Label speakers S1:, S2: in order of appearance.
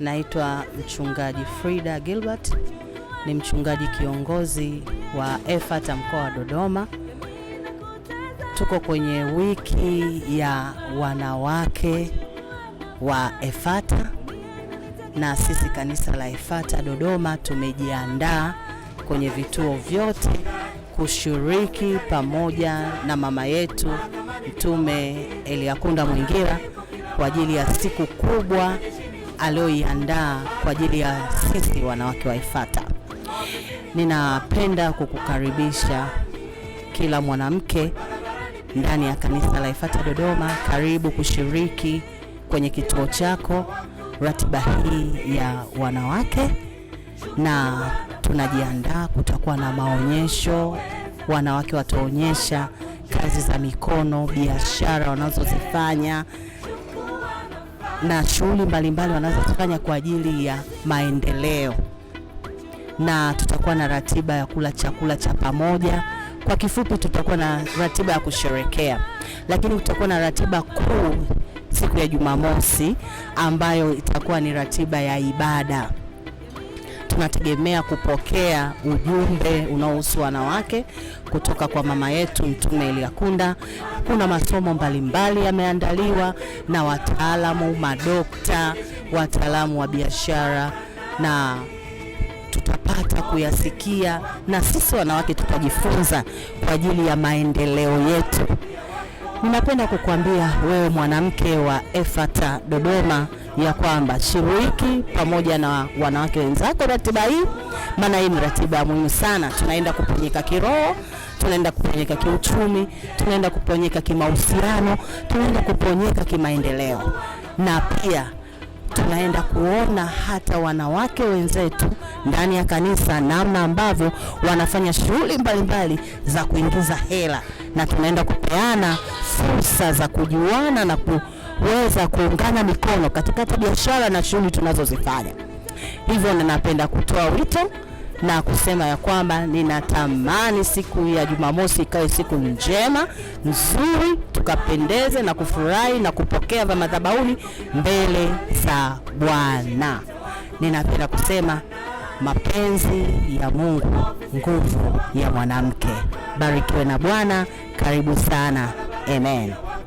S1: Naitwa Mchungaji Frida Gilbert, ni mchungaji kiongozi wa Efata mkoa wa Dodoma. Tuko kwenye wiki ya wanawake wa Efata, na sisi kanisa la Efata Dodoma tumejiandaa kwenye vituo vyote kushiriki pamoja na mama yetu Mtume Eliakunda Mwingira kwa ajili ya siku kubwa aliyoiandaa kwa ajili ya sisi wanawake wa Efata. Ninapenda kukukaribisha kila mwanamke ndani ya kanisa la Efata Dodoma. Karibu kushiriki kwenye kituo chako ratiba hii ya wanawake, na tunajiandaa, kutakuwa na maonyesho, wanawake wataonyesha kazi za mikono, biashara wanazozifanya na shughuli mbalimbali wanazozifanya kwa ajili ya maendeleo, na tutakuwa na ratiba ya kula chakula cha pamoja. Kwa kifupi, tutakuwa na ratiba ya kusherekea, lakini kutakuwa na ratiba kuu siku ya Jumamosi ambayo itakuwa ni ratiba ya ibada. Tunategemea kupokea ujumbe unaohusu wanawake kutoka kwa mama yetu Mtume Eliakunda. Kuna masomo mbalimbali yameandaliwa na wataalamu, madokta, wataalamu wa biashara, na tutapata kuyasikia na sisi wanawake tutajifunza kwa ajili ya maendeleo yetu. Ninapenda kukuambia wewe mwanamke wa Efata Dodoma ya kwamba shiriki pamoja na wanawake wenzako ratiba hii, maana hii ni ratiba ya muhimu sana. Tunaenda kuponyeka kiroho, tunaenda kuponyeka kiuchumi, tunaenda kuponyeka kimahusiano, tunaenda kuponyeka kimaendeleo, na pia tunaenda kuona hata wanawake wenzetu ndani ya kanisa namna ambavyo wanafanya shughuli mbalimbali za kuingiza hela, na tunaenda kupeana fursa za kujuana na kuweza kuungana mikono katika biashara na shughuli tunazozifanya. Hivyo ninapenda kutoa wito na kusema ya kwamba ninatamani siku ya Jumamosi ikawe siku njema nzuri, tukapendeze na kufurahi na kupokea vya madhabahuni mbele za Bwana. Ninapenda kusema mapenzi ya Mungu, nguvu ya mwanamke. Barikiwe na Bwana. Karibu sana. Amen.